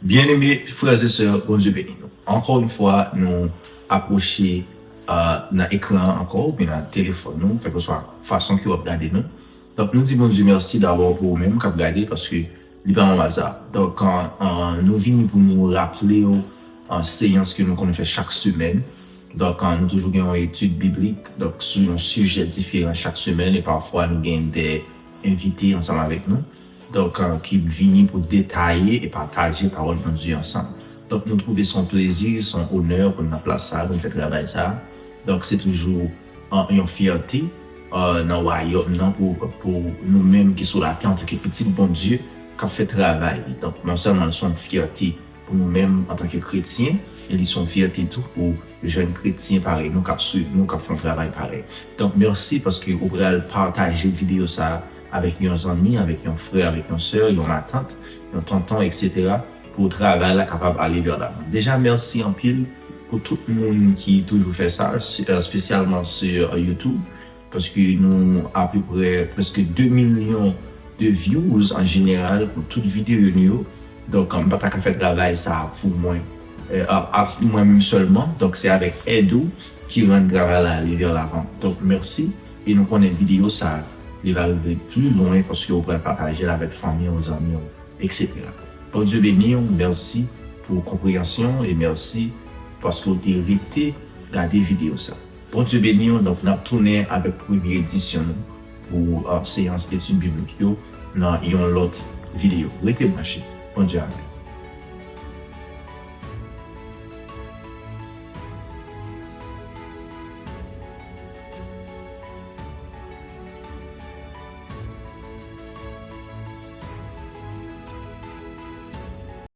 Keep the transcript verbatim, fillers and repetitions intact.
Byeneme frè e sè, Bondye beni nou. Ankò yon fwa, nou apwoche uh, nan ekran an ankò, oubyen nan telefòn nou, kèlkeswa fason ke w ap gade nou. Donk, nou di Bondye mèsi dabò pou ou menm k ap gade, paske li pa yon aza. Donk, uh, uh, nou vini pou nou raple w uh, seyans ke nou konn fè chak semèn. Donk, uh, nou toujou gen yon etid biblik, donk, sou yon sijè diferan chak semèn, e pafwa nou gen de envite ansanm avèk nou. Donk, uh, ki vini pou detaye e pataje pawòl Bondye ansanm. Donk, nou twouve se yon plezi, se yon onè pou n nan plas sa, pou n fè travay sa. Donk, se toujou uh, yon fyète uh, nan wayòm nan pou, pou nou menm ki sou latè antanke pitit Bondye k ap fè travay li. Donk, non sèlman se yon fyète pou nou menm antanke kretyen, men li se yon fyète tou pou jèn kretyen parèy nou k ap swiv nou, k ap fè yon travay parèy. Donk, mèsi paske ou pral pataje videyo sa a avèk yon zanmi, avèk yon frè, avèk yon sè, yon matant, yon tonton, etsetera, pou travay la kapab ale vè lavan. Deja, mèsi anpil pou tout moun ki toujou fè sa, espesyalman sou YouTube, paske nou apeprè prèske de milyon de views an jeneral pou tout videyo nou yo. Donk, m pa ta ka fè travay sa a pou mwen, euh, a, a, mwen menm sèlman. Donk, se avèk èd ou ki rann travay la ale vè lavan. Donk, mèsi. E nou konnen videyo sa a, li va rive pli lwen paske ou pral pataje l avèk fanmi w, zanmi w, etsetera. Bondye beni w, mèsi pou konpreyansyon e mèsi paske w te rete gade videyo sa. Bondye beni w, donk n ap tounen avèk premye edisyon nou pou uh, seyans etid biblik yo nan yon lòt videyo. Rete branche. Bondye avè w.